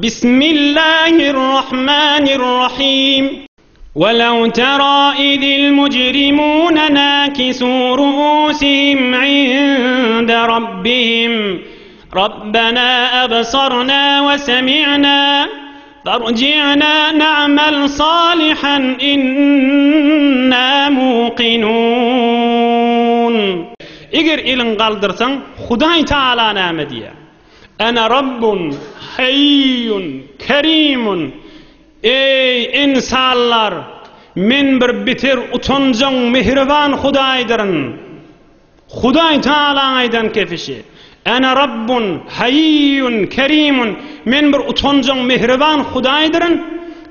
Bismillahirrahmanirrahim. Welew tera izil mujrimune nakisu ruusihim inde rabbihim. Rabbena absarna ve semi'na farji'na na'mel salihan inna muqinun. Eger eliňi galdyrsaň, Hudaý Taala näme diýýär? Ene Rabbun haýýun kerimun Eý, ynsanlar! Men bir biter utanjaň mähriban Hudaýdyryn. Hudaý Tagalaň aýdan kefişi. Ene Rabbun haýýun kerimun Men bir utanjaň mähriban Hudaýdyryn.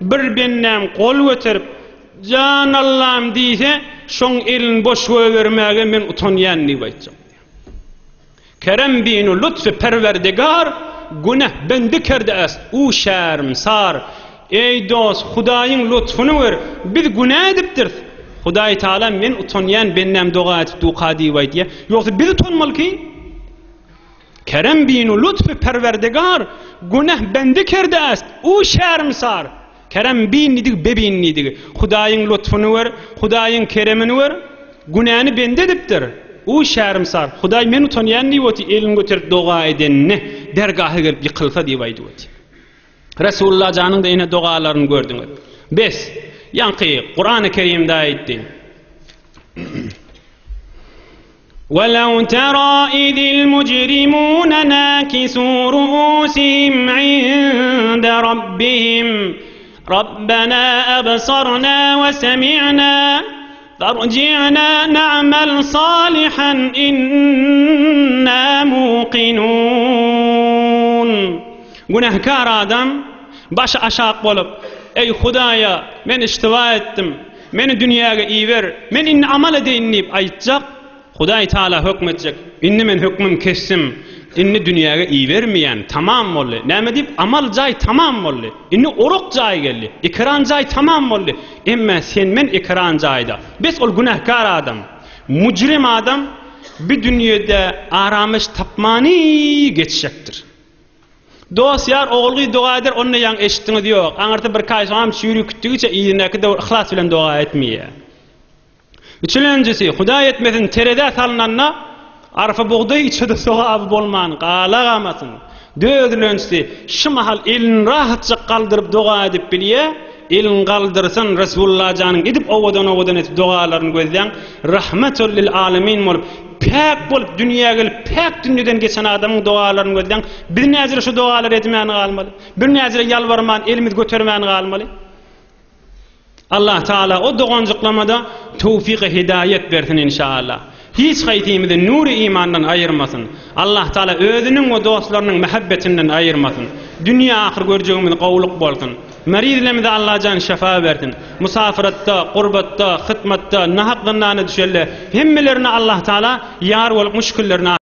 Bir bendäm gol göterip, Jan Allam diýse, şoň elini boş goýbermäge men utanýan diýip aýtjak. Kerem binu lutfy Perwerdigar, Güneh bendi kerde est, u şermsar. Eý dost, Hudaýyň lutfuny gör, biz günä edipdiris. Hudaý Taala men utanýan bendäm doga edip duka diýip aýdýar. Ýogsa biz utanmaly ki? Kerem binu lutfy Perwerdigar, Güneh bendi kerde est, u şermsar. Kerem bin diýdigi, bebin diýdigi. Hudaýyň lutfuny gör, Hudaýyň keremini gör. Günäni bende edipdir. U şärimsar, Hudaý men utanýan diýip otyr, elini göterip doga edenine dergaha gelip ýykylsa diýip aýdyp otyr. Resulullah janyň-da ine dogalaryny gördüňiz. Bes, ýaňky Kurany Kerimde aýtdy. Welew tera izil mujrimune nakisu ruusihim inde rabbihim Rabbena absarna we semi'na farji'na na'mel salihan inna muqinun Günäkär adam başy aşak bolup, Eý Hudaýa, men iştiba etdim. Meni dünýäge iber, men indi amal edeýin diýip aýtjak, Hudaý Taala hökm etjek, Indi men hökmüm kesdim, indi dünýäge ibermeýän, tamam boldy. Näme diýip, amal jaý tamam boldy. Indi orak jaýy geldi. Ekran jaý tamam boldy. Emme sen-men ekran jaýda. Bes ol günäkär adam, mujrim adam bi dünýede aramyş tapmany geçjekdir. Dost ýar ogul-gyz doga eder onda ýaň eşitdiňiz ýok. Aňyrsy birki aý soňam çüri kütdügiçe yzyndaky döwür yhlas bilen doga etmeýär. Üçülenjisi, Hudaý etmesin terezä salynanda arpa bugdaý içe-de sogaby bolman galagamasyn. Dördülenjisi, şu mahal elini rahatjak galdyryp doga edip bilýär, elini galdyrsyn Resulullah janyň edip owadan-owadan edip dogalaryny gözläň, Rahmetul lil alemin bolup Päk bolup dünýä gelip, päk dünýeden geçen adamyň dogalaryny gözläň. Biz näjele şu dogalary edmän galmaly? Biz näjele ýalbarman, elimizi götermän galmaly? Allah Taala o doganjyklamada towfyk-y hidaýet bersin inşaallah. Hiç haýsymyzy nury imandan aýyrmasyn. Allah Taala özüniň we dostlarynyň mähebbetinden aýyrmasyn. Dünýä ahyr görjegimiz gowulyk bolsun. Marizlerimize Allajan şefa bersin. Musafiratda, gurbatda, hytmatda, nahak zyndana düşenle hemmelerine Allah Taala ýar bolup muşkillerini.